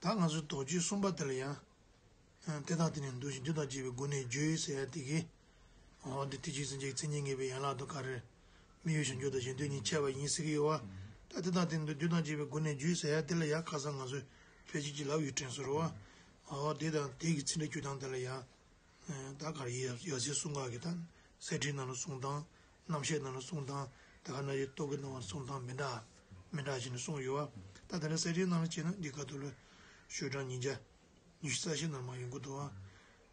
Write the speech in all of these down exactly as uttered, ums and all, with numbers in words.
ད་ང་ཚོའི་དོགས་གཅོད་གསུམ་པ་དེ་ལ་ཡང་། དེ་དང་དེ་ནི་འདུ་ཞིང་འདུ་དང་བཅས་པའི་སྒོ་ནས་བརྗོད་ཟེར་ཡ་དེ་གི། འོ་འདི་ཐེག་ཆེན་སེམས་བསྐྱེད་ཀྱི་མཚན་ཉིད་ངེས་པའི་ཡན་ལག་དང་ག་རེ། དམིགས་ཡུལ་བྱང་ཆུབ་དང་གཞན་དོན་གཉིས་འཆད་པ་ཡིན་ཟེར་གི་ཡོད་བ། ད་དེ་དང་དེ་ནི་འདུ་དང་བཅས་པའི་སྒོ་ནས་བརྗོད་ཟེར་ཡ་དེ་ལ་ཡང་ཁ་སང་ང་ཚོས་ཕལ་ཆེར་གྱི་ལབ་ཡོད་དྲན་སོང་རེད་བ། འོ་དེ་དང་དེ་གི་ཚིག་འགྲེལ་བསྐྱོན་སྟངས་དེ་ལ་ཡང་། ད་ག་རེ་ཡ་ཡ་སའི་གསུང་ཁག་གི་ད། གསེར་ཕྲེང་ནང་ལ་གསུང་སྟངས། རྣམ་བཤད་ནང་ལ་གསུང་སྟངས། ད་ག་ན་ཡི་རྟོག་གེ་ནང་ལ་གསུང་སྟངས་མི་འདྲ། མི་འདྲ་བྱས་ནས་གསུངས་ཡོད་བ། ད་དེ་ནས་གསེར་ཕྲེང་ནང་ལ་བྱས་ན་འདི་ག་དུ་ལ་ཤོག་གྲངས་ཉིས་བརྒྱ། ཉི་ཤུ་རྩ་བཞི་ནང་མ་ཡོང་གི་འདུག་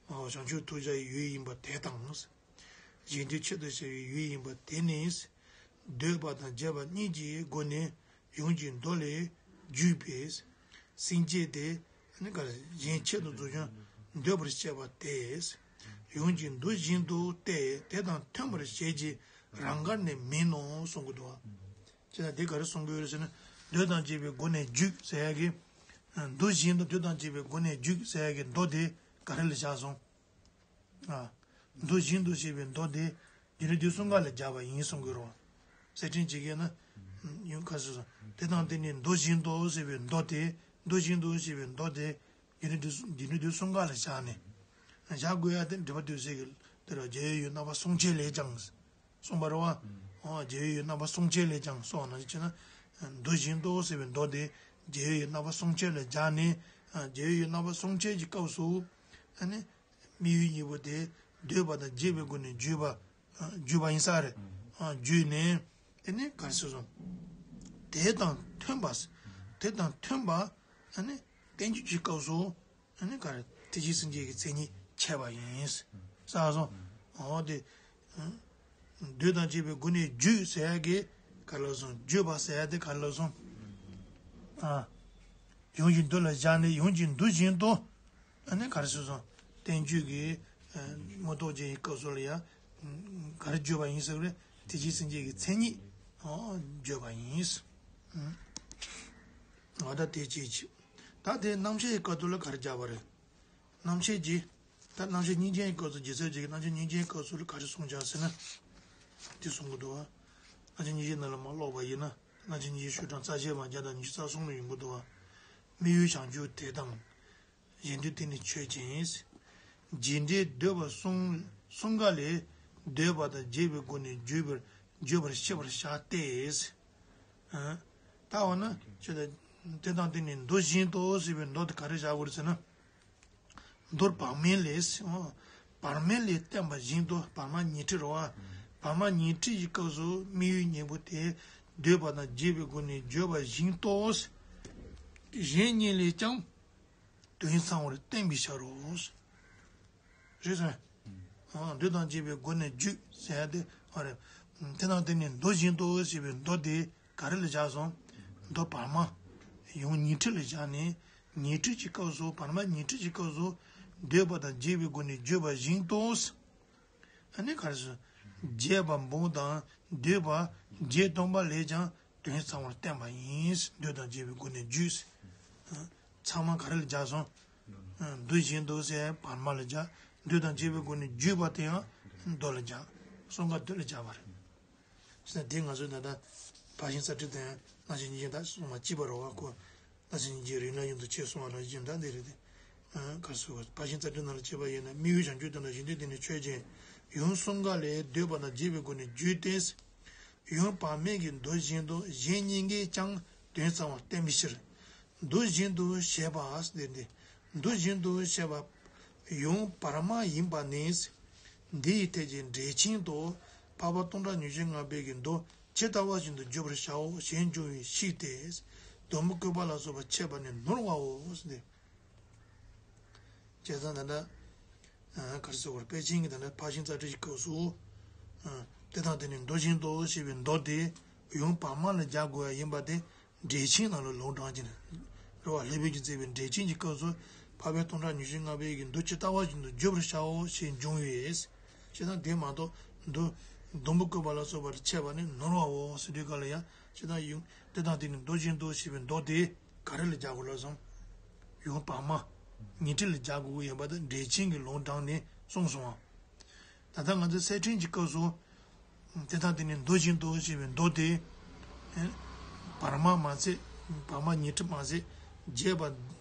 བ། བྱང་ཆུབ་ཐོབ་བྱ་ཡི་ཡུལ་ཡིན་པ་དེ་དང་། གཞན་དོན་ཆེད་དུ་བྱ་བའི་ཡུལ་ཡིན་པ་དེ་ནི། འདོད་པ་དང་བྱེད་པ་གཉིས་ཀྱི་སྒོ་ནས་ཡོངས་ཀྱི་མདོ་ལས་བརྗོད་པའི་སེམས་བསྐྱེད་དེ་ནི་ག་གཞན་ཆེད་དུ་རྫོགས་བྱང་འདོད་པར་བྱེད་པ་སྟེ། ཡོངས་ཀྱི་མདོ་བཞིན་དུ་སྟེ་དེ་དང་མཐུན་པར་བྱེད་ཀྱི་རང་དགར་ནི་མིན་ནོ་གསུང་གི་འདུག་བ། ཅེ་ན་དེ་ག་རེ་གསུང་གི་ཡོད་རེད་ཟེར་ན། འདོད་དང་བཅས་པའི་སྒོ་ནས་བརྗོད་ཟེར་ཡ་གི། མདོ་བཞིན་དུ་འདོད་དང་བཅས་པའི་སྒོ་ནས་བརྗོད་ཟེར་ཡ་གི་མདོ་དེ་ག་རེ་ལ་བཞག་སོང་། ཨ། མདོ་བཞིན་དུ་ཞེས་པའི་མདོ་དེ་རྒྱུ་འབྲས་དུས་གསུམ་ཀ་ལ་སྦྱར་བ་ཡིན་གསུང་གི་རེད། གསེར་ཕྲེང་གཅིག་གིས་ན། ཡོང་ཁ་སོ་སོ། དེ་དང་དེ་ནི་མདོ་བཞིན་དུ་ཞེས་པའི་མདོ་དེ། མདོ་བཞིན་དུ་ཞེས་པའི་མདོ་དེ། རྒྱུ་འབྲས་དུས་རྒྱུ་འབྲས་དུས་གསུམ་ཀ་ལ་བཞག་ནས། བཞག་དགོས་ཡ་དེ་འགྲེལ་པ་དུས་གསུམ་གྱི་དེ་ལ་རྒྱལ་བའི་ཡུལ་རྣམ་པ་གསུམ་ཆེན་ལས་ཀྱང་། གསུངས་པ་རེད་བ། འོ་རྒྱལ་བའི་ཡུལ་རྣམ་པ་གསུམ་ཆེན་ལས་ཀྱང་སོགས་ནང་བཞིན་བྱས་ན། མདོ་བཞིན་དུ་ཟེར་བའི་མདོ་དེ་རྒྱལ་བའི་ཡུལ་རྣམ་པ་གསུམ་ཆེན་ལ་སྦྱར་ནས། རྒྱལ་བའི་ཡུལ་རྣམ་པ་གསུམ་ཆེན་གྱི་སྐབས་སུ། ཨ་ནི། དམིགས་ཡུལ་གཉིས་པོ་དེ་འདོད་པ་དང་བྱེད་པའི་སྒོ་ནས་བརྗོད་པ། བརྗོད་པ་ཡིན་ས་རེད། བརྗོད་ནས། དེ་ནས་ག་རེ་ཟེར་སོང་། དེ་དང་མཐུན་པ། དེ་དང་མཐུན་པ། ཨ་ནི། བསྟན་བཅོས་ཀྱི་སྐབས་སུ། ཨ་ནི་ག་རེ་ཐེག་ཆེན་སེམས་བསྐྱེད་ཀྱི་མཚན་ཉིད་འཆད་པ་ཡིན། ས་སོང་། འོ་དེ། འདོད་དང་བཅས་པའི་སྒོ་ནས་བརྗོད་ཟེར་ཡ་གི་ག་ལ་སོང་བརྗོད་པ་ཟེར་ཡ་དེ་ག་ལ་སོང་། ཨ། ཡོངས་ཀྱི་མདོ་ལ་སྦྱར་ནས་ཡོངས་ཀྱི་མདོ་བཞིན་དུ། ཨ་ནི་ག་རེ་ཟེར་སོང་། བསྟན་བཅོས་ཀྱི། མངོན་རྟོགས་རྒྱན་གྱི་སྐབས་སུ་ལ་ཡང་། ག་རེ་བརྗོད་པ་ཡིན་ཟེར་བ་རེད་ཐེག་ཆེན་སེམས་བསྐྱེད་ཀྱི་མཚན་ཉིད། བརྗོད་པ་ཡིན། ང་ད་དེ་ཅིའི་ཕྱིར། ད་དེ་རྣམ་བཤད་ཀྱི་སྐབས་དུ་ལ་ག་རེ་བརྒྱབ་པ་རེད། རྣམ་བཤད་ཀྱི། ད་རྣམ་བཤད་སྙིང་རྗེ་ཡི་སྐབས་སུ་རྗེ་བཙུན་རྗེ་གི་རྣམ་བཤད་སྙིང་རྗེ་ཡི་སྐབས་སུ་ལ་ག་རེ་གསུངས་བཞག་ཟེར་ན། དེ་གསུང་གི་འདུག་བ། རྣམ་བཤད་སྙིང་རྗེ་ནང་ལ་མ་ཀློག་པ་ཡིན་ན། རྣམ་བཤད་སྙིང་རྗེ་ཤོག་གྲངས་རྩ་བཞི་མ་བརྒྱ་དང་ཉི་ཤུ་རྩ་གསུམ་ལ་ཡོང་གི་འདུག་བ། དམིགས་ཡུལ་བྱང་ཆུབ་དེ་དང་། གཞན་དོན་དེ་ནི་ཆོས་ཅན། རྗེས་འབྲེལ་འདོད་པ་གསུམ་གསུམ་ཀ་ལས་འདོད་པ་དང་བྱེད་པའི་སྒོ་ནས་བརྗོད་པར་བརྗོད་པར་ཤེས་པར་བྱ་སྟེ། ད་འོ་ན་ཅི་ལྟར་དེ་དང་དེ་ནི་མདོ་བཞིན་དུ་ཟེར་བའི་མདོ་དེ་ག་རེ་བཞག་དགོས་རེད་ཟེར་ན། མདོར་བར་མ་ལས། བར་མ་ལས་བསྟན་པ་བཞིན་དུ་བར་མ་ཉི་ཁྲི་རེད་བ། བར་མ་ཉི་ཁྲི་ཡི་སྐབས་སུ་དམིགས་ཡུལ་གཉིས་པོ་དེ་འདོད་པ་དང་བྱེད་པའི་སྒོ་ནས་བརྗོད་པ་བཞིན་དུ། གཞན་གཉིས་ལས་ཀྱང་། དོན་ཚང་བར་བསྟན་པའི་ཕྱིར་རོ། རེད་སོང་། འདོད་དང་བཅས་པའི་སྒོ་ནས་བརྗོད་ཟེར་ཡ་དེ་ཨ་རེད། དེ་དང་དེ་ནི་མདོ་བཞིན་དུ་ཞེས་པའི་མདོ་དེ་ག་རེ་ལ་བཞག་སོང་། མདོ་བར་མ། ཡོངས་ཉི་ཁྲི་ལ་བཞག་ནས་ཉི་ཁྲི་གི་སྐབས་སུ་བར་མ་ཉི་ཁྲི་གི་སྐབས་སུ་འདོད་པ་དང་བྱེད་པའི་སྒོ་ནས་བརྗོད་པ་བཞིན་དུ། ཨ་ནི་ག་རེ་ཟེར། བྱས་པ་འབུམ་དང་འདོད་པ་བརྒྱད་སྟོང་པ་ལས་ཀྱང་དོན་ཚང་བར་བསྟན་པ་ཡིན། འདོད་དང་བྱེད་པའི་སྒོ་ནས་བརྗོད། ཚང་མ་ག་རེ་ལ་སྦྱར་སོང་། མདོ་བཞིན་དུ་ཟེར་བར་མ་ལ་སྦྱར། འདོད་དང་བྱེད་པའི་སྒོ་ནས་བརྗོད་པ་དེ་ཡང་མདོ་ལ་སྦྱར། གསུམ་ཀ་མདོ་ལ་སྦྱར་བ་རེད། ཟེར་ན་དེ་ང་ཚོས་ད་ལྟ་ཕར་ཕྱིན་རྩ་ཁྲིད་དང་རྣམ་བཤད་སྙིང་རྗེ་ད་གསུངས་པ་གཅིག་པ་རེད་བ་ཁོ། རྣམ་བཤད་སྙིང་རྗེའི་རིགས་ལ་ཡོངས་སུ་ཆེས་གསུངས་པ་ནང་བཞིན་ད་འདི་རེད་དེ། ག་རེ་ཟེར་བ་ཕར་ཕྱིན་རྩ་ཁྲིད་ནང་ལ་བྱས་པ་ཡིན་ན་དམིགས་ཡུལ་བྱང་ཆུབ་དེ་ལ་གཞན་དོན་དེ་ནི་ཆོས་ཅན། ཡོངས་གསུམ་ཀ་ལས་འདོད་པ་དང་བྱེད་པའི་སྒོ་ནས་བརྗོད་དེ། ཡོངས་བར་མའི་གི་མདོ་བཞིན་དུ་གཞན་གཉིས་ཀས་ཀྱང་དོན་ཚང་བར་བསྟན་པའི་ཕྱིར། མདོ་བཞིན་དུ་ཞེས་པ་སྟེ་འདི། མདོ་བཞིན་དུ་ཞེས་པ། ཡོངས་བར་མ་ཡིན་པ་ནི། འདི་ཡི་ཐད་ཀྱི་འགྲེལ་ཆེན་དུ་འཕགས་པ་སྟོང་ཕྲག་ཉི་ཤུ་ལྔ་པའི་གི་མདོ་ཇི་ལྟ་བ་བཞིན་དུ་བརྗོད་པར་བྱའོ་ཞེས་འབྱུང་བའི་ཤིས་ཏེ། སྡོང་པོ་བཀོད་པ་ལ་སོགས་པ་འཆད་པ་ནི་ནོར་བའོ་ཟེར་ཏེ། བྱས་ཙང་ད་ལྟ། ག་རེ་ཟེར་བར་དཔེ་ཅན་གྱི་ད་ལྟ་ཕར་ཕྱིན་རྩ་ཁྲིད་ཀྱི་སྐབས་སུ། དེ་དང་དེ་ནི་མདོ་བཞིན་དུ་ཞེས་པའི་མདོ་དེ་ཡོངས་བར་མ་ལ་སྦྱར་དགོས་ཡ་ཡིན་པ་དེ། འགྲེལ་ཆེན་ནང་ལ་ལུང་དྲངས་ཀྱི་ནི། རེད་བ། ལྷའི་བོན་གྱིས་མཛད་པའི་འགྲེལ་ཆེན་གྱི་སྐབས་སུ་འཕགས་པའི་སྟོང་ཕྲག་ཉི་ཤུ་ལྔ་པའི་གི་མདོ་ཇི་ལྟ་བ་བཞིན་དུ་བརྗོད་པར་བྱའོ་ཞེས་འབྱུང་བས། བྱས་ཙང་དེ་མ་གཏོགས་མདོ། སྡོང་པོ་བཀོད་པ་ལ་སོགས་པར་འཆད་པ་ནི་ནོར་བའོ་ཟེར་དུས་སྐབས་ལ་ཡང་བྱས་ཙང་ཡོངས་དེ་དང་དེ་ནི་མདོ་བཞིན་དུ་ཞེས་པའི་མདོ་དེ་ག་རེ་ལ་སྦྱར་དགོས་ལབ་སོང་། ཡོངས་བར་མ། ཉི་ཁྲི་ལ་སྦྱར་དགོས་ཡོད་པ་དེ་འགྲེལ་ཆེན་གྱི་ལུང་དྲངས་ནས་གསུངས་སོང་ཨ། ད་ལྟ་ང་ཚོའི་གསེར་ཕྲེང་གི་སྐབས་སུ། དེ་དང་དེ་ནི་མདོ་བཞིན་དུ་ཞེས་པའི་མདོ་དེ། བར་མ་མ་ཚད། བར་མ་ཉི་ཁྲི་མ་ཚད། བྱས་པ།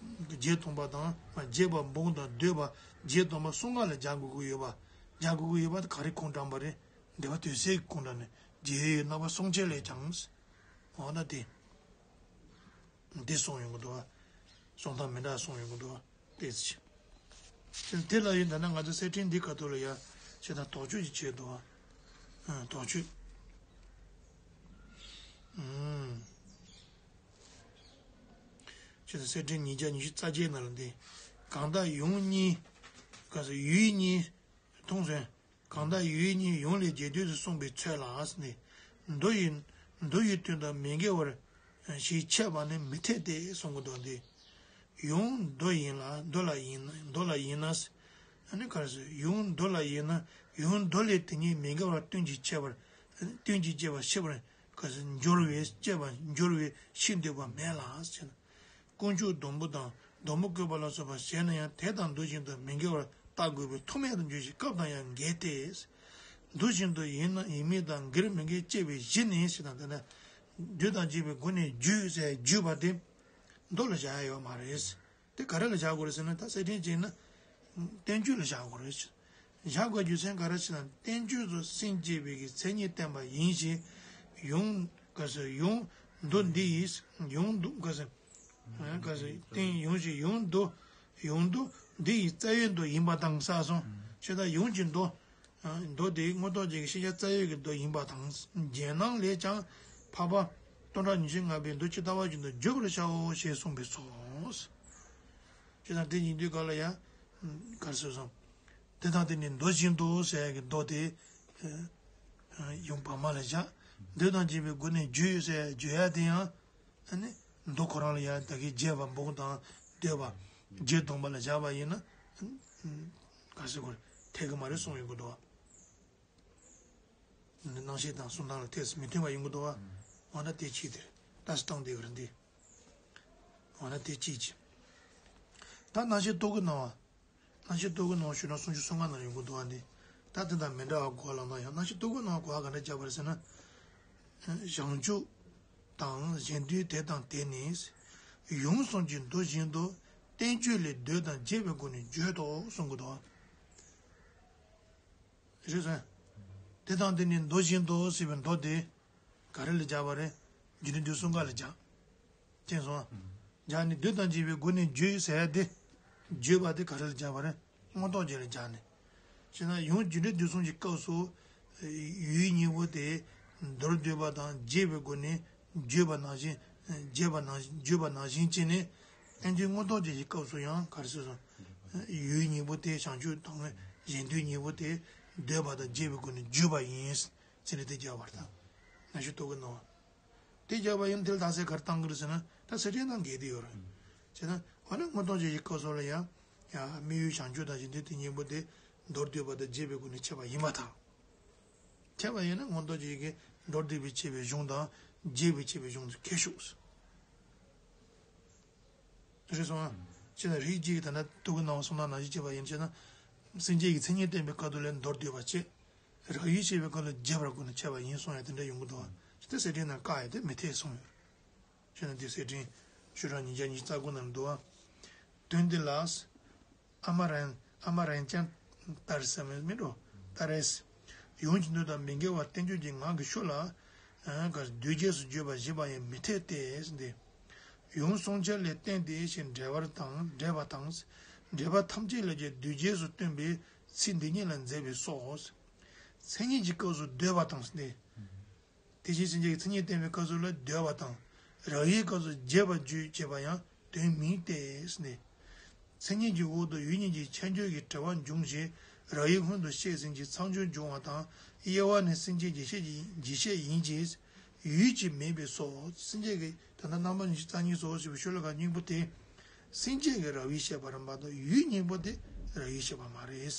བརྒྱད་སྟོང་པ་དང་བརྒྱད་པ་འབུམ་དང་བསྡུས་པ་བརྒྱད་སྟོང་པ་གསུམ་ཀ་ལ་སྦྱར་དགོས་ཀྱི་ཡོད་པ། སྦྱར་དགོས་ཀྱི་ཡོད་པ་དེ་ག་རེ་ཁུངས་དྲངས་པ་རེད། འདུལ་བ་དོན་གསལ་གྱི་ཁུངས་དྲངས་ནས་རྒྱལ་བའི་རྣམ་པར་སྲུང་བྱེད་ལས་ཀྱང་། འོ་ན་དེ། འདི་གསུངས་ཡོང་གི་འདུག་བ། གསུང་སྟངས་མི་འདྲ་གསུངས་ཡོང་གི་འདུག་བ། ཏོག་ཙམ། དེ་ལ་ཡིན་ད་ན་ང་ཚོ་གསེར་ཕྲེང་འདི་ཁ་ཐོག་ལ་ཡ་ཅི་ད་དོགས་གཅོད་ཅིག་བྱས་འདུག་བ། ཨ། དོགས་གཅོད། ཨུམ། ཅི་ད་གསེར་ཕྲེང་ཉིས་བརྒྱ་ཉི་ཤུ་རྩ་བརྒྱད་ནང་ལ་འདི། གང་དག་ཡུམ་གཉིས། ག་ས་ཡུལ་གཉིས། མཐོང་ཟིན། གང་དག་ཡུལ་གཉིས་ཡུམ་ལས་རྒྱས་བསྡུས་སུ་གསུངས་པའི་ཚོད་ལ་ཟེར་ནས། མདོ་ཡི། མདོ་ཡི་དོན་དང་མི་འགལ་བར་ཞེས་འཆད་པ་ནི་མི་འཐད་དེ་གསུང་གི་འདུག་སྟེ། ཡུམ་མདོ་ཡིན་ལ་མདོ་ལ་ཡིན་མདོ་ལ་ཡིན་ན། ཨ་ནི་ག་རེ་ཟེར་ཡུམ་མདོ་ལ་ཡིན་ན་ཡུམ་མདོ་ལས་དེ་གཉིས་མི་འགལ་བར་སྟོན་གྱི་འཆད་པར་སྟོན་གྱི་འཆད་པ་ཤེས་པར་ག་རེ་ཟེར་འགྱུར་བས་འཆད་པ་འགྱུར་བས་ཤེས་འདོད་པ་མེད་ལ་ཟེར་ན། དཀོན་མཆོག་སྡོང་པོ་དང་སྡོང་པོ་བཀོད་པ་ལ་སོགས་པ་བྱས་ན་ཡང་དེ་དང་འདུ་བཞིན་དུ་མི་འགལ་བར་བརྟག་དགོས་པའི་ཐུག་མེད་དུ་འགྱུར་ཞིང་སྐབས་དང་ཡང་འགལ་ཏེ། འདུ་བཞིན་དུ་ཡིན་ན་ཡིན་མིན་དང་འགལ་མི་འགལ་དཔྱད་པའི་གཞི་ནི་ཞེས་དང་དེ་ལ་བསྡུས་དང་བཅས་པའི་སྒོ་ནས་བརྗོད་ཟེར་བརྗོད་པ་དེ་མདོ་ལ་བཞག་ཡ་ཡོད་མ་རེད། དེ་ག་རེ་ལ་བཞག་དགོས་རེད་ཟེར་ན་ད་གསེར་ཕྲེང་བྱས་ན་བསྟན་བཅོས་ལ་བཞག་དགོས་རེད། བཞག་དགོས་རྒྱུ་མཚན་ག་རེ་ཞེ་ན་བསྟན་བཅོས་སུ་སེམས་བསྐྱེད་པའི་གི་མཚན་ཉིད་བསྟན་པ་ཡིན་ཞིང་། ཡུམ་ག་ཟེར་ཡུམ་མདོ་འདི་ཡིས་ཡུམ་མདོ་ག་ཟེར་ག་ཟེར་བསྟན་ཡུམ་ཞིག་ཡུམ་མདོ་ཡུམ་མདོ་འདི་ཡི་རྩ་བའི་མདོ་ཡིན་པ་དང་ས་སོང་ཞེ་ད་ཡུམ་གྱི་མདོ། མདོ་དེ་མངོན་རྟོགས་རྒྱན་གྱི་ཤེས་བྱ་རྩ་བའི་གི་མདོ་ཡིན་པ་དང་རྒྱན་སྣང་ལས་ཀྱང་འཕགས་པ་སྟོང་ཕྲག་ཉི་ཤུ་ལྔ་པའི་མདོ་ཇི་ལྟ་བ་བཞིན་དུ་བརྗོད་པར་བྱའོ་ཞེས་གསུངས་པས་སོ། ཅེས་དང་དེ་ཉིད་དུས་ག་ལ་ཡང་གར་སོ་སོང་། དེ་དང་དེ་ནི་མདོ་བཞིན་དུ་ཟེར་ཡ་གི་མདོ་དེ་ཡུམ་བར་མ་ལ་བཞག་མདོ་དང་བཅས་པའི་སྒོ་ནས་བརྗོད་ཟེར་བརྗོད་ཡ་དེ་ཡང་ཨ་ནི་མདོ་ཁོ་རང་ལ་ཡང་ད་གིན་རྒྱས་པ་འབོག་དང་བསྡུས་པ་བརྒྱད་སྟོང་པ་ལ་བཞག་པ་ཡིན་ན་ག་ཟེར་དགོས་རེད་འཐད་གི་མ་རེད་གསུངས་ཡོང་གི་འདུག་བ། རྣམ་བཤད་དང་གསུང་སྟངས་ལ་ཐད་མི་མཐུན་པ་ཡོང་གི་འདུག་བ། འོ་ན་དེ་ཅིག་དེར་ལྟ་སྟངས་དེ་གར་འདི། འོ་ན་དེ་ཅིག་ཅིག་ད་རྣམ་བཤད་རྟོག་གེ་སྣང་བ། རྣམ་བཤད་རྟོག་གེ་སྣང་བ་ཞུ་ན་སུམ་ཅུ་སོ་ལྔ་ནང་ཡོང་གི་འདུག་བ་འདི། ད་དེ་དང་མི་འདྲ་བ་གོ་བ་ལ་ན་ཡང་རྣམ་བཤད་རྟོག་གེ་སྣང་བ་གོ་བ་ག་འདྲ་རྒྱབ་པ་རེད་ཟེར་ན། བྱང་ཆུབ་དང་གཞན་དོན་དེ་དང་དེ་ནི། ཡུམ་གསུམ་གྱི་མདོ་བཞིན་དུ་བསྟན་བཅོས་ལས་བསྡུས་དང་རྒྱས་པའི་སྒོ་ནས་བརྗོད་དོ་གསུང་གི་འདུག་བ། རེད་སོང་། དེ་དང་དེ་ནི་མདོ་བཞིན་དུ་ཟེར་བའི་མདོ་དེ་ག་རེ་ལ་སྦྱར་བ་རེད། རྒྱུ་འབྲས་དུས་གསུམ་ཀ་ལ་སྦྱར། མཁྱེན་སོང་། སྦྱར་ནས་བསྡུས་དང་བཅས་པའི་སྒོ་ནས་བརྗོད་ཟེར་ཡ་དེ། བརྗོད་པ་དེ་ག་རེ་ལ་སྦྱར་བ་རེད། མངོན་རྟོགས་རྒྱན་ལ་སྦྱར་ནས། བྱས་ན་ཡང་རྒྱུ་འབྲས་དུས་གསུམ་གྱི་སྐབས་སུ། ཡུལ་གཉིས་པོ་དེ། མདོར་བསྡུས་པ་དང་རྒྱས་པའི་སྒོ་ནས་བརྗོད་པ་ནང་བཞིན། རྒྱས་པ་ནང་བཞིན་བརྗོད་པ་ནང་བཞིན་བྱས་ནས། ཨེ་འདི་མངོན་རྟོགས་རྒྱན་གྱི་སྐབས་སུ་ཡང་ག་རེ་ཟེར་སོང་། ཡུལ་གཉིས་པོ་དེ་བྱང་ཆུབ་དང་གཞན་དོན་གཉིས་པོ་དེ་བསྡུས་པ་དང་རྒྱས་པའི་སྒོ་ནས་བརྗོད་པ་ཡིན། ཟེར་ནས་དེ་སྦྱར་བར་དང་། རྣམ་བཤད་རྟོག་གེ་སྣང་བ། དེ་སྦྱར་བ་ཡིན་དེ་ལ་དག་ས་ག་རེ་བཏང་གི་རེད་ཟེར་ན་ད་གསེར་ཕྲེང་དང་འགལ་དེ་ཡོད་རེད། བྱས་ན་འོ་ན་མངོན་རྟོགས་རྒྱན་གྱི་སྐབས་སུ་ལ་ཡང་། ཡང་དམིགས་ཡུལ་བྱང་ཆུབ་དང་གཞན་དོན་དེ་གཉིས་པོ་དེ་མདོར་བསྡུས་པ་དང་རྒྱས་པའི་སྒོ་ནས་འཆད་པ་ཡིན་པ་དང་། འཆད་པ་ཡིན་ན་མངོན་རྟོགས་རྒྱན་གྱི་མདོར་བསྡུས་པའི་འཆད་པའི་གཞུང་དང་རྒྱས་པའི་འཆད་པའི་གཞུང་དུ་ཁྱད་ཞུགས། རེད་སོང་ཨ། ཅེ་ན་རིགས་གཅིག་གི་ད་ལྟ་རྟོག་གེ་སྣང་བ་གསུང་སྟངས་ནང་བཞིན་བྱས་པ་ཡིན་ཕྱིར་ན། སེམས་བསྐྱེད་ཀྱི་མཚན་ཉིད་བསྟན་པའི་སྐབས་དུ་ལས་མདོར་བསྡུས་པ་བྱས། རགས་ཡུལ་བཤད་པའི་སྐབས་ལ་རྒྱས་པར་སྒོ་ནས་འཆད་པ་ཡིན་གསུང་ཡ་དེ་འདྲ་ཡོང་གི་འདུག་ཨ། ཅི་སྟེ་གསེར་ཕྲེང་ནང་བཀག་ཡ་དེ་མི་འཐད་གསུངས་ཡོད། ཅེ་ན་འདི་གསེར་ཕྲེང་ཞུ་རགས་ཉིས་བརྒྱ་ཉི་ཤུ་རྩ་དགུ་ནང་འདུག་ཨ། དོན་འདི་ལ། ཨ་མ་རན་ཨ་མ་རན་ཅན་ལྟར་ཟེར་མི་མི་འགྲོ་ལྟར་རེད། ཡུམ་གྱི་མདོ་དང་མི་འགལ་བར་བསྟན་བཅོས་ཀྱི་ངག་གི་ཤུགས་ལ། ཨ་གར་བསྡུས་རྒྱས་སུ་བརྗོད་པ་བཞེད་པ་ཡང་མི་འཐད་དེ་ཟེར་ཏེ། ཡུམ་གསུམ་ཆར་ལས་བརྟེན་ཏེ་ཞེས་འགྲེལ་པར་དང་འགྲེལ་པ་དང་། འགྲེལ་པ་ཐམས་ཅད་ལས་ཀྱང་བསྡུས་རྒྱས་སུ་སྟོན་པའི་ཚིག་འདི་ཉིད་ལ་མཛད་པས་སོ། མཚན་ཉིད་ཀྱི་སྐབས་སུ་བསྡུས་པ་དང་ཟེར་ཏེ། དེ་བཞིན་སེམས་བསྐྱེད་ཀྱི་མཚན་ཉིད་བསྟན་པའི་སྐབས་སུ་ལ་བསྡུས་པ་དང་། རགས་ཡུལ་སྐབས་སུ་རྒྱས་པར་བརྗོད་ཅེས་པ་ཡང་དོན་མིན་ཏེ་ཟེར་ནས། མཚན་ཉིད་ཀྱི་འོག་ཏུ་ཡུལ་གཉིས་ཀྱི་ཁྱད་ཆོས་ཀྱི་འབྲེལ་བ་འབྱུང་ཞིང་རགས་ཡུལ་སྔོན་དུ་བཤད་ཟིན་གྱི་མཚམས་སྦྱོར་འབྱུང་བ་དང་དབྱེ་བ་ནི་སེམས་བསྐྱེད་ཀྱི་བཤད་ཀྱི་འཇིགས་བཤད་ཡིན་གྱི། ཡུལ་གྱི་མིན་པས་སོ། སེམས་བསྐྱེད་ཀྱི་ད་ལྟ་རྣམ་པ་ཉི་ཤུ་རྩ་གཉིས་སོ་ཞེས་པའི་ཤོ་ལོ་ཀ་སྙིང་པོ་དེ། སེམས་བསྐྱེད་ཀྱི་རགས་ཡུལ་བཤད་པ་རེད་མ་གཏོགས་ཡུལ་སྙིང་པོ་དེ་རགས་ཡུལ་བཤད་པ་མ་རེད།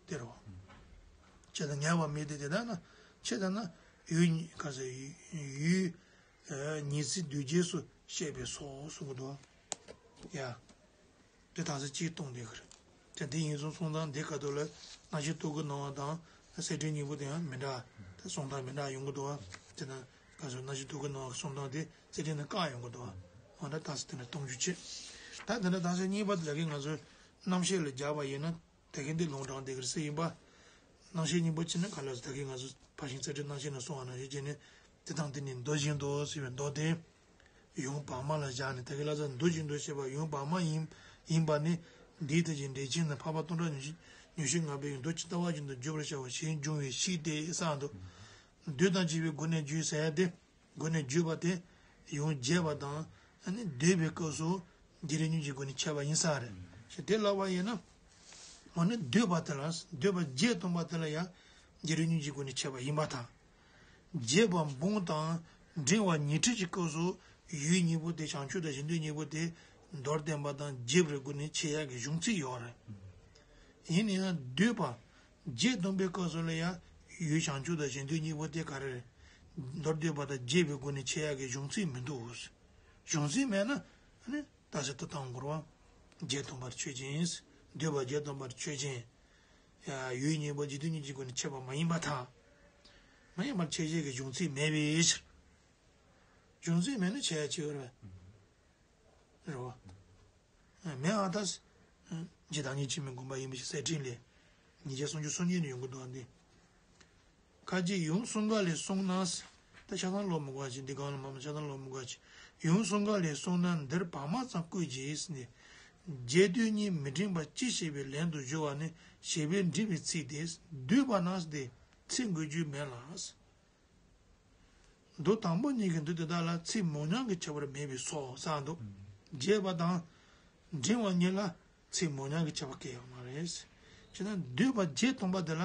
དེ་རེད་བ། ཆད་དང་ཉེ་བ་མེད་དེ་དེ་ལྟར་ན། ཆད་ལྟར་ན། ཡུལ་གཉིས་ག་ཟེར། ཡུལ། ཨ་ཉིས་ཚིག་བསྡུས་རྗེས་སུ་བཤད་པས་སོ་གསུང་གི་འདུག་ཡ། དེ་དག་ས་གཅིག་གཏོང་དེ་གར། དེ་འདི་ཡིན་གསུང་གསུང་སྟངས་འདི་ཁ་ཐོག་ལ། རྣམ་བཤད་རྟོག་གེ་སྣང་བ་དང་། གསེར་ཕྲེང་སྙིང་པོ་དེ་ཡང་མི་འདྲ། དེ་གསུང་སྟངས་མི་འདྲ་ཡོང་གི་འདུག་བ། དེ་ན། ག་ཟེར་རྣམ་བཤད་རྟོག་གེ་སྣང་བ་གསུང་སྟངས་དེ་གསེར་ཕྲེང་ནས་བཀག་ཡོང་གི་འདུག་བ། འོ་ན་དག་ས་དེ་ནས་གཏོང་རྒྱུ་བྱེད། ད་དེ་འདྲ་ད་ཆ་གཉིས་པ་དེ་ལ་གི་ང་ཚོས་རྣམ་བཤད་ལ་སྦྱར་བ་ཡིན་ན་ད་གིན་འདི་ལུང་དྲངས་བསྡད་ཀྱི་རེད་ཟེར་ཡིན་པ། རྣམ་བཤད་གཉིས་པོ་ཅི་ནི་ག་ལ་ཟེར་ད་གིན་ང་ཚོ་ཕར་ཕྱིན་ཚད་ཁྲི་རྣམ་བཤད་ནང་གསུངས་པ་ནང་བཞིན་བྱས་ནས་དེ་དང་དེ་ནི་མདོ་བཞིན་དུ་ཟེར་བའི་མདོ་དེ། ཡུམ་བར་མ་ལ་བཞག་ནས་ད་གིན་ལ་ཟེར་མདོ་བཞིན་དུ་ཞེས་པ་ཡུམ་བར་མ་ཡིན་ཡིན་པ་ནི་འདིའི་ཐད་ཀྱི་འགྲེལ་ཆེན་ནི་འཕགས་པ་སྟོང་ཕྲག་ཉི་ཤུ་ཉི་ཤུ་ལྔ་པའི་མདོ་ཇི་ལྟ་བ་བཞིན་དུ་བརྗོད་པར་བྱ་བ་ཞེས་འབྱུང་བའི་ཤིང་སྟེ་ས་འདུག་མདོས་དང་བཅས་པའི་སྒོ་ནས་བརྗོད་ཟེར་ཡ་དེ། སྒོ་ནས་བརྗོད་པ་དེ་ཡང་རྒྱས་པ་དང་ཨ་ནི་ཟློས་པའི་སྐབས་སུ་རྒྱུ་རེ་ཉིད་ཀྱི་སྒོ་ནས་འཆད་པ་ཡིན་ས་རེད། ཞེས་དེ་ལབ་པ་ཡིན་ན། འོ་ནི་ཟློས་པ་དེ་ལ་ཟློས་པ་བརྒྱད་སྟོན་པ་དེ་ལ་ཡང་རྒྱུ་རེ་ཉིད་ཀྱི་སྒོ་ནས་འཆད་པ་ཡིན་པར་ཐལ། བརྒྱད་པ་འབུམ་དང་འབྲིང་བ་ཉི་ཁྲི་གི་སྐབས་སུ་ཡུལ་གཉིས་པོ་དེ་བྱང་ཆུབ་དང་གཞན་དོན་གཉིས་པོ་དེ་མདོར་བསྟན་པ་དང་རྒྱས་པའི་སྒོ་ནས་འཆད་ཡག་གི་གཞུང་ཚིག་ཡོད་རེད། ཡིན་ན་ཡང་ཟློས་པ་བརྒྱད་སྟོན་པའི་སྐབས་སུ་ལ་ཡང་ཡུལ་བྱང་ཆུབ་དང་གཞན་དོན་གཉིས་པོ་དེ་ག་རེ་རེད། མདོར་བསྡུས་པ་དང་རྒྱས་པའི་སྒོ་ནས་འཆད་ཡག་གི་གཞུང་ཚིག་མི་འདུག་གཞུང་ཚིག་མེད་ན་ཨ་ནི་ད་ཟེར་ཏེ་བཏང་དགོས་རེད་བ། བརྒྱད་སྟོན་པར་ཆོས་ཅན། ཟློས་པ་བརྒྱད་སྟོན་པར་ཆོས་ཅན། ཡ་ཡུལ་གཉིས་པོ་རྒྱུ་རེ་ཉིད་ཀྱི་སྒོ་ནས་འཆད་པ་མ་ཡིན་པར་ཐལ། མ་ཡིན་པར་འཆད་བྱེད་ཀྱི་གཞུང་ཚིག་མེད་པའི་ཕྱིར། གཞུང་ཚིག་མེད་ན་འཆད་ཡ་ཅི་ཡོད་རེད། རེད་བ། མེད་ཨ་ད། རྗེ་བདག་ཉིད་འཆི་མེད་དགོངས་པ་ཡིན་པའི་ཕྱིར་གསེར་ཕྲེང་ལས། ཉིས་བརྒྱ་སུམ་ཅུ་སོ་གཉིས་ནས་ཡོང་གི་འདུག་ཨ་འདི། ཁ་ཅིག་ཡུམ་གསུང་འགའ་ལས་གསུངས་ན། ད་ཆ་ཚང་ཀློག་མི་དགོས་ཅིག་འདི་གང་ལ་མ་མ་ཆ་ཚང་ཀློག་མི་དགོས་ཅིག་ཡུམ་གསུང་འགའ་ལས་གསུངས་ན་འདིར་བར་མ་ཙམ་བཀོད་ཅིག་ཟེར་ནས། རྒྱས་བསྡུས་གཉིས་མི་འབྲེང་བ་ཅི་ཞེས་པའི་ལན་དུ་སྦྱོར་བ་ནི་ཞེས་པའི་འབྲི་བའི་ཚིག་སྟེ་བསྡུས་པ་ན་སྟེ་ཚིག་འགོད་རྒྱུ་མེད་ལ། མདོ་དང་པོ་གཉིས་ཀྱི་མདོ་དེ་དག་ལ་ཚིག་མོ་ཉམས་ཀྱི་ཁྱད་པར་མེད་པས་སོ་ཟེར་འདུག་རྒྱས་པ་དང་། འབྲིང་བ་གཉིས་ལ་ཚིག་མོ་ཉམས་ཀྱི་ཁྱད་པར་གང་ཡང་མ་རེད། བྱས་ན་བསྡུས་པ་བརྒྱད་སྟོན་པ་དེ་ལ།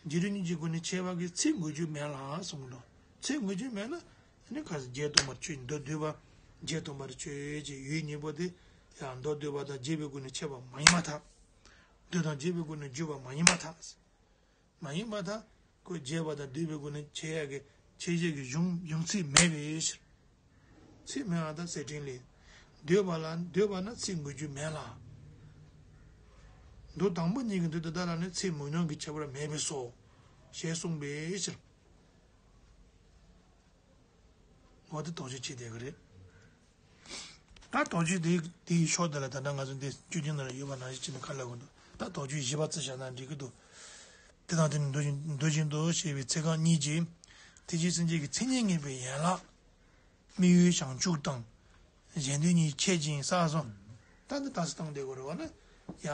རྒྱུ་རེ་ཉིད་ཀྱི་སྒོ་ནས་འཆད་པ་གི་ཚིག་འགོད་རྒྱུ་མེད་ལ་གསུངས་འདུག་ཚིག་འགོད་རྒྱུ་མེད་ན་ཨ་ནི་ག་ས་བརྒྱད་སྟོན་པར་ཆོས་མདོ་བསྡུས་པ་བརྒྱད་སྟོན་པར་ཆོས་ཀྱི་ཡུལ་གཉིས་པོ་དེ་ཡང་མདོ་བསྡུས་པ་དང་རྒྱས་པའི་སྒོ་ནས་འཆད་པ་མ་ཡིན་པར་ཐལ། མདོ་དང་རྒྱས་པའི་སྒོ་ནས་བརྗོད་པ་མ་ཡིན་པར་ཐལ། མ་ཡིན་པར་ཐལ། ཁོས་རྒྱས་པ་དང་བསྡུས་པའི་སྒོ་ནས་འཆད་ཡག་གི་འཆད་བྱེད་ཀྱི་གཞུང་གཞུང་ཚིག་མེད་པའི་ཕྱིར། ཚིག་མེད་པར་ཐལ་གསེར་ཕྲེང་ལས། བསྡུས་པ་ལ་བསྡུས་པ་ན་ཚིག་འགོད་རྒྱུ་མེད་ལ། མདོ་དང་པོ་གཉིས་ཀྱི་མདོ་དེ་དག་ལ་ནི་ཚིག་མོ་ཉམས་ཀྱི་ཁྱད་པར་མེད་པས་སོ། ཞེས་གསུངས་པའི་ཕྱིར། འོ་དེ་དོགས་གཅོད་བྱེད་བསྡད་ཀྱི་རེད། ད་དོགས་གཅོད་དེ་དེའི་ཕྱོགས་དེ་ལ་ད་ལྟ་ང་ཚོ་འདི་བཅོས་ཀྱི་ནང་ལ་ཡོད་པ་ནང་བཞིན་བྱས་ནས་ཁ་ལ་གོ་འདུག་ད་དོགས་གཅོད་བཞི་པ་བརྩི་བཞག་ན་འགྲིག་གི་འདུག་དེ་དང་དེ་ནི་མདོ་བཞིན་མདོ་བཞིན་དུ་ཞེས་པའི་ཚིག་རྐང་གཉིས་ཀྱིས། དེ་ཅིའི་སེམས་ཅན་གྱི་མཚན་ཉིད་ངེས་པའི་ཡན་ལག་དམིགས་ཡུལ་བྱང་ཆུབ་དང་། གཞན་དོན་གཉིས་འཆད་ཅིང་བསགས་སོ། ད་འདི་ད་སི་བཏང་བསྡད་དགོས་རེད་བ་ན། ཡ།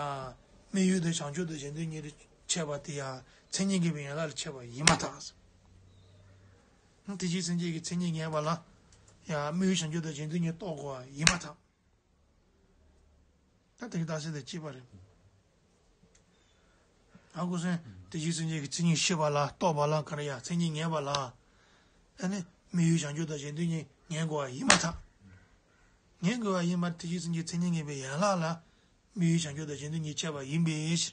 དམིགས་ཡུལ་དེ་བྱང་ཆུབ་དང་གཞན་དོན་གཉིས་ལ་འཆད་པ་དེ་ཡ། མཚན་ཉིད་ངེས་པའི་ཡན་ལག་ལ་འཆད་པ་ཡིན་མ་ཐག་དེ་ཅིའི་སེམས་ཅན་གྱི་མཚན་ཉིད་ངེས་པ་ལ། ཡ། དམིགས་ཡུལ་བྱང་ཆུབ་དང་གཞན་དོན་གཉིས་རྟོགས་དགོས་པ་ཡིན་མ་ཐག་ད་དེ་གི་རྟགས་གསལ་དེ་གཅིག་པ་རེད། ཨ་ཁུ་སེང་། དེ་ཅིའི་སེམས་ཅན་གྱི་མཚན་ཉིད་ཤེས་པ་ལ་རྟོགས་པ་ལ་ག་རེ་ཡ་མཚན་ཉིད་ངེས་པ་ལ། ཨ་ནི་དམིགས་ཡུལ་བྱང་ཆུབ་དང་གཞན་དོན་གཉིས་ངེས་དགོས་པ་ཡིན་མ་ཐག་ངེས་དགོས་པ་ཡིན་པར་དེ་ཅིའི་སེམས་ཅན་མཚན་ཉིད་ངེས་པའི་ཡན་ལག་ལ། དམིགས་ཡུལ་བྱང་ཆུབ་དང་གཞན་དོན་གཉིས་འཆད་པ་ཡིན་པའི་ཕྱིར།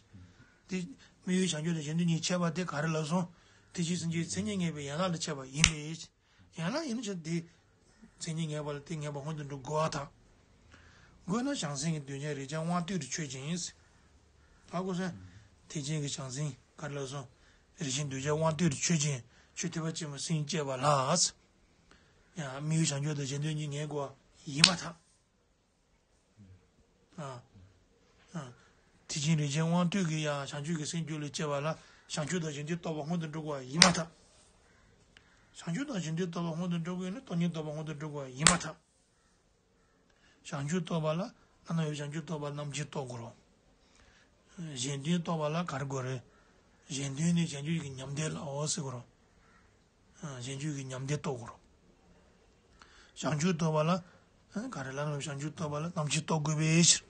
དེ། དམིགས་ཡུལ་བྱང་ཆུབ་དང་གཞན་དོན་གཉིས་འཆད་པ་དེ་ག་རེ་ལབ་སོང་། དེ་ཅིའི་སེམས་ཅན་མཚན་ཉིད་ངེས་པའི་ཡན་ལག་ལ་འཆད་པ་ཡིན་པའི་ཕྱིར། ཡན་ལག་ཡིན་ཕྱིར་དེ། མཚན་ཉིད་ངེས་པ་ལ་དེ་ངེས་པ་སྔོན་དུ་འགྲོ་དགོས་པ་དང་། དགོས་ན་བྱང་སེམས་ཀྱི་འདོད་ཆགས་རེག་བྱ་དབང་ལྟོས་དེ་ཆོས་ཅན། ཧ་གོ་སོང་། ཐེག་ཆེན་གྱི་བྱང་སེམས་ག་རེ་ལབ་སོང་། རེག་བྱའི་འདོད་ཆགས་དབང་ལྟོས་དེ་ཆོས་ཅན། ཆོས་ཐེག་པ་ཆེན་པོའི་སེམས་བསྐྱེད་པ་ལ། ཡང་དམིགས་ཡུལ་བྱང་ཆུབ་དང་གཞན་དོན་གཉིས་ངེས་དགོས་པ་ཡིན་མ་ཐག་ཨ། ཨ། ཐེག་ཆེན་རེག་བྱའི་དབང་ལྟོས་ཀྱིས་ཡང་བྱང་ཆུབ་ཀྱི་སེམས་རྒྱུད་ལ་སྐྱེ་བ་ལ་བྱང་ཆུབ་དང་གཞན་དོན་རྟོགས་པ་སྔོན་དུ་འགྲོ་དགོས་པ་ཡིན་མ་ཐག་བྱང་ཆུབ་དང་གཞན་དོན་རྟོགས་པ་སྔོན་དུ་འགྲོ་དགོས་ན་སྟོང་ཉིད་རྟོགས་པ་སྔོན་དུ་འགྲོ་དགོས་པ་ཡིན་མ་ཐག་བྱང་ཆུབ་རྟོགས་པ་ལ་བླ་ན་མེད་པའི་བྱང་ཆུབ་རྟོགས་པ་རྣམ་འབྱེད་རྟོགས་དགོས་རེད། གཞན་དོན་རྟོགས་པ་ལ་ག་རེ་དགོས་རེད། གཞན་དོན་ནི་གཞན་དོན་གྱི་ཉམས་བདེ་ལའོ་ཟེར་དགོས་རེད། གཞན་དོན་གྱི་ཉམས་བདེ་རྟོགས་དགོས་རེད། བྱང་ཆུབ་རྟོགས་པ་ལ། ག་རེ་ལབ་ན་བྱང་ཆུབ་རྟོགས་པ་ལ་རྣམ་འབྱེད་རྟོགས་དགོས་པའི་ཕྱིར།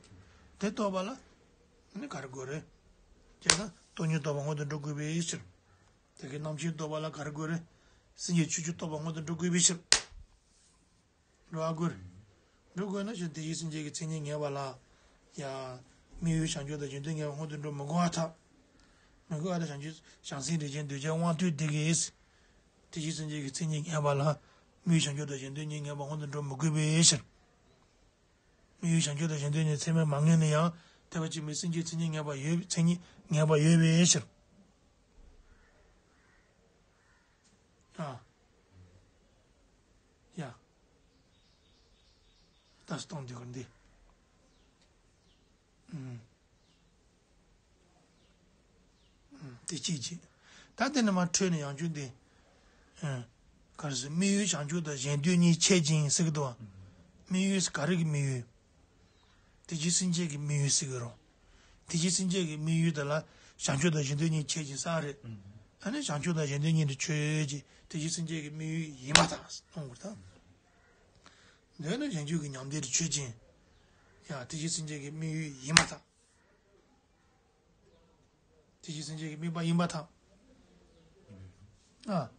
དེ་རྟོགས་པ་ལ། ག་རེ་དགོས་རེད། བྱས་ན་སྟོང་ཉིད་རྟོགས་པ་སྔོན་དུ་འགྲོ་དགོས་པའི་ཕྱིར། དེ་གའི་རྣམ་འབྱེད་རྟོགས་པ་ལ་ག་རེ་དགོས་རེད། སེམས་ཀྱི་ཆོས་ཅན་རྟོགས་པ་སྔོན་དུ་འགྲོ་དགོས་པའི་ཕྱིར། འགྲོ་བ་དགོས། འགྲོ་དགོས་ན་ཞེས་དེ་ཅིའི་སེམས་ཅན་གྱི་མཚན་ཉིད་ངེས་པ་ལ། ཡ། དམིགས་ཡུལ་བྱང་ཆུབ་དང་གཞན་དོན་ངེས་པ་སྔོན་དུ་འགྲོ་མི་དགོས་པར་ཐལ། མི་དགོས་པར་ཐལ་བྱང་ཆུབ་བྱང་སེམས་རེག་བྱའི་འདོད་ཆགས་དབང་ལྟོས་དེ་གིས། དེ་ཅིའི་སེམས་ཅན་གྱི་མཚན་ཉིད་ངེས་པ་ལ། དམིགས་ཡུལ་བྱང་ཆུབ་དང་གཞན་དོན་གཉིས་ངེས་པ་སྔོན་དུ་འགྲོ་མི་དགོས་པའི་ཕྱིར། དམིགས་ཡུལ་བྱང་ཆུབ་དང་གཞན་དོན་གཉིས་ཚད་མས་མ་ངེས་ན་ཡང་ཐེག་པ་ཆེན་པོའི་སེམས་ཀྱི་མཚན་ཉིད་ངེས་པ་ཡོད་མཚན་ཉིད་ངེས་པ་ཡོད་པའི་ཕྱིར། ཨ། ཡ། ད་སྟོང་འདི་གར་འདི། དེ་གཅིག་བྱས། ད་དེ་ནས་མར་འཕྲོས་ནས་ཡང་བསྐྱར་དེ། ཨ། ག་རེ་ཟེར། དམིགས་ཡུལ་བྱང་ཆུབ་དང་གཞན་དོན་གཉིས་ཆོས་ཅན་ཟེར་གི་འདུག་བ། དམིགས་ཡུལ་ག་རེ་གི་དམིགས་ཡུལ། དེ་བཞིན་སེམས་ཅན་གྱི་དམིགས་ཡུལ་ཟེར་གི་རེད། དེ་བཞིན་སེམས་ཅན་གྱི་དམིགས་ཡུལ་དེ་ལ་བྱང་ཆུབ་དང་གཞན་དོན་གཉིས་ཆོས་ཅན་ཟེར་རེད། ཨ་ནི་བྱང་ཆུབ་དང་གཞན་དོན་གཉིས་དེ་ཆོས་ཅན། དེ་བཞིན་སེམས་ཅན་གྱི་དམིགས་ཡུལ་ཡིན་པར་ཐལ་གསུངས་པར་ཐལ། འདོད་ན་གཞན་གཅེས་ཀྱི་མྱང་འདས་དེ་ཆོས་ཅན། ཡང་དེ་བཞིན་སེམས་ཅན་གྱི་དམིགས་ཡུལ་ཡིན་པར་ཐལ། དེ་བཞིན་སེམས་ཅན་གྱི་དམིགས་པ་ཡིན་པར་ཐལ། ཨ།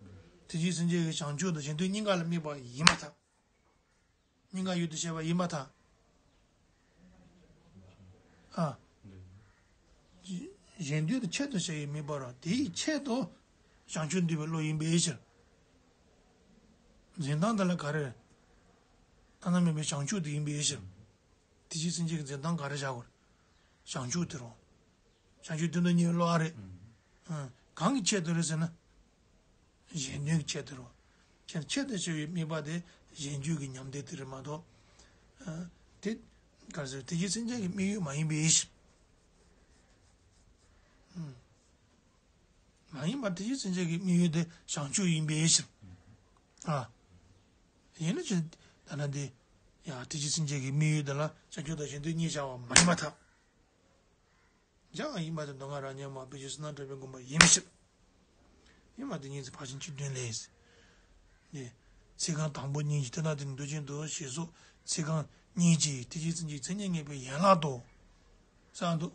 དེ་བཞིན་སེམས་ཅན་གྱི་བྱང་ཆུབ་དང་གཞན་དོན་གཉིས་ཀ་ལ་དམིགས་པ་ཡིན་པར་ཐལ། གཉིས་ཀ་ཡུལ་དུ་བྱེད་པ་ཡིན་པར་ཐལ། ཨ། གཞན་དོན་དེ་ཆེད་དུ་བྱ་བའི་དམིགས་པ་རེད། དེའི་ཆེད་དུ་བྱང་ཆུབ་འདོད་པའི་བློ་ཡིན་པའི་ཕྱིར། འཛིན་སྟངས་དེ་ལ་ག་རེ། བླ་ན་མེད་པའི་བྱང་ཆུབ་དེ་ཡིན་པའི་ཕྱིར། དེ་བཞིན་སེམས་ཅན་གྱི་འཛིན་སྟངས་ག་རེ་བྱ་དགོས། བྱང་ཆུབ་དེ་རེད། བྱང་ཆུབ་དོན་དུ་གཉེར་བའི་བློ་ཨ་རེད། ཨ། གང་གི་ཆེད་དུ་རེད་ཟེར་ན། གཞན་དོན་གྱི་ཆེད་དུ་རེད། ཁྱེད་ཆེད་དུ་བྱ་བའི་དམིགས་པ་དེ་གཞན་གཅེས་ཀྱི་མྱང་འདས་དེ་རེད་མ་གཏོགས། ཨ། དེ་ག་རེ་ཟེར། དེ་བཞིན་སེམས་ཅན་གྱི་དམིགས་ཡུལ་མ་ཡིན་པའི་ཕྱིར། ཨ། མ་ཡིན་པར་དེ་བཞིན་སེམས་ཅན་གྱི་དམིགས་ཡུལ་དེ་བྱང་ཆུབ་ཡིན་པའི་ཕྱིར། ཨ། ཡིན་ན་ཅི། ད་ནི་དེ། ཡང་དེ་བཞིན་སེམས་ཅན་གྱི་དམིགས་ཡུལ་དེ་ལ་བྱང་ཆུབ་དང་གཞན་དོན་གཉིས་བྱ་བ་མ་ཡིན་པར་ཐལ། བྱ་བ་ཡིན་པ་དེ་མདོ་སྔགས་རབ་སྙན་མ་བོད་ཀྱི་བསོད་ནམས་གྲགས་པའི་དགོངས་པ་ཡིན་པའི་ཕྱིར། ཡིན་པ་དེ་ཉིད་ཀྱི་ཕར་ཕྱིན་བཅུ་བདུན་ལས། ནས། ཚིག་རྐང་དང་པོ་གཉིས་ཀྱིས་དེ་ན་དེ་ནི་འདོད་ཆེན་དུ་ཞེས་སོགས་ཚིག་རྐང་གཉིས་ཀྱིས་དེ་བཞིན་སེམས་ཅན་མཚན་ཉིད་ངེས་པའི་ཡན་ལག་ཏུ། གསུངས་འདུག།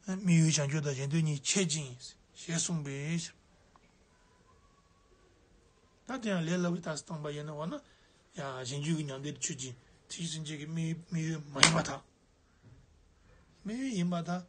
ཨ། དམིགས་ཡུལ་བྱང་ཆུབ་དང་གཞན་དོན་གཉིས་ཆོས་ཅན། ཞེས་གསུངས་པའི་ཕྱིར། ད་དེ་ཡང་ལས་སླ་བོའི་རྟགས་སུ་བཏང་པ་ཡིན་ན་འོ་ན། ཡང་གཞན་གཅེས་ཀྱི་མྱང་འདས་དེ་ཆོས་ཅན། དེ་བཞིན་སེམས་ཅན་གྱི་དམིགས་དམིགས་ཡུལ་མ་ཡིན་པར་ཐལ། དམིགས་ཡུལ་ཡིན་པར་ཐལ།